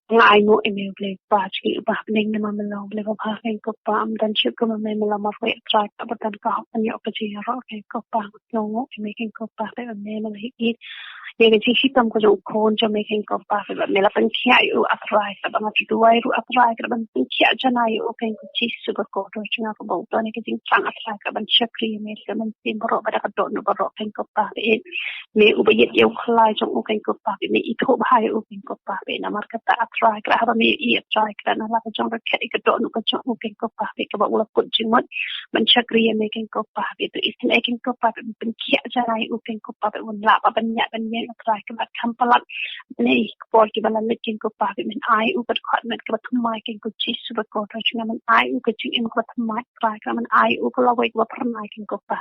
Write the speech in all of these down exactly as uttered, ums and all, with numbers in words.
Nga ai nguh ïa me Blei Kpa jong ngi uba ha bneng namar me long Blei babha Kynrad Kpa, ym don shuh kum me, me long marwei A Trai Kpa ba don ka hok ban ïoh ka jingïaroh Kynrad Kpa. Nga ai nguh ïa me Kynrad Kpa ba me, me la ïohi ïa ka jingshitom ka jong u khun jong me Kynrad Kpa, ba me la pynkhiah ïa u A Trai Kpa, ba nga ju duwai ruh A Trai Kpa ban pynkhiah janai ïa u Kynrad Kpa Jisu bakordor jong nga, kaba u don ïa ka jingthrang A Trai Kpa ban shakri ïa me da ka mynsiem baroh bad da ka dohnud baroh Kynrad Kpa. Me uba ïeit ïa u khlai jong u Kynrad Kpa, me ithuh bha ïa u Kynrad Kpa, namar kata A Trai Kpa haba me ïohi A Trai Kpa na la ka jong rakhet ïa ka dohnud ka jong u Kynrad Kpa, kaba u la kut jingmut ban shakri ïa me Kynrad Kpa. To isynei Kynrad Kpa, pynkhiah janai ïa u Kynrad Kpa, un lah ban ïaid ban ïeng A Trai Kpa kham palat. Ne ka por kiba la leit Kynrad Kpa, men ai u ka dkhot met kaba thymmai Kynrad Jisu bakordor jong nga, men ai u ka jingim kaba thymmai A Trai Kpa, men ai u ka lawei kaba phyrnai Kynrad Kpa.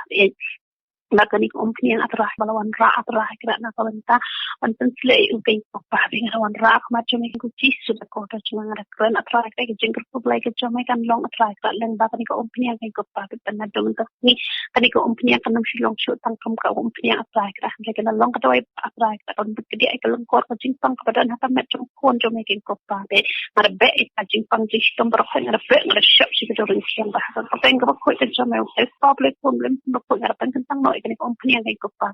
Ba kane ka umphniang A Trai Kpa ba la wanrah A Trai Kpa na ka bynta ban pynshlei ïa u Kynrad Kpa, ba nga la wanrah ha khmat jong me Kynrad Jisu bakordor jong nga. Nga da kren A Trai Kpa, ka jingkyrkhu Blei ka jong me kan long A Trai Kpa lyngba kane ka umphniang Kynrad Kpa, ba na dong ka sngi kane ka umphniang kan ym shym long shuh tang kum ka umphniang A Trai Kpa, hynrei kan long ka dawai A Trai Kpa ban bit kadiah ïa ka lyngkor ka jingpang kaba don ha ka met jong u khun jong me Kynrad Kpa. Nga da beh ïa ka jingpang jingshitom baroh, nga da beh, nga da shep sha ka jingryngkhiang ba ha ka kyrteng kaba khuid ka jong me, u Kynrad Kpa Blei khun Blei mynsiem bakhuid, nga da pynkyntang noh ïa kane ka umphniang Kynrad Kpa.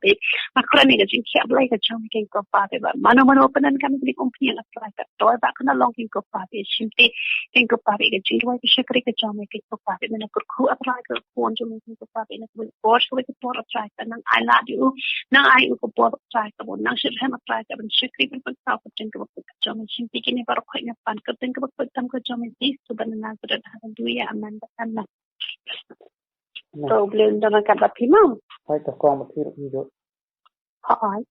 Nga kren ïa ka jingkhiah Blei ka jong me Kynrad Kpa, ba mano mano pyndonkam ïa kane ka umphniang A Trai Kpa, to ai ba kan long Kynrad Kpa shimti Kynrad Kpa, ïa ka jingduwai ka shakri ka jong me Kynrad Kpa, me na kyrkhu A Trai Kpa khun jong me Kynrad Kpa, na kyrkhu por sha kawei ka por A Trai Kpa, nang ai lad ïa u, nang ai u ka bor A Trai Kpa, nang shitrhem A Trai Kpa ban shakri ban pynpaw ka kyrteng kaba khuid ka jong me shimti. Kine baroh khuid nga pan ka kyrteng kaba khuid tam ka jong me Jisu ba na Nasareth. Haleluya, amen, amen. To Blei un don ryngkat bad phi mo. Hooid, to kong ba phi ruh phi ruh. Hooid.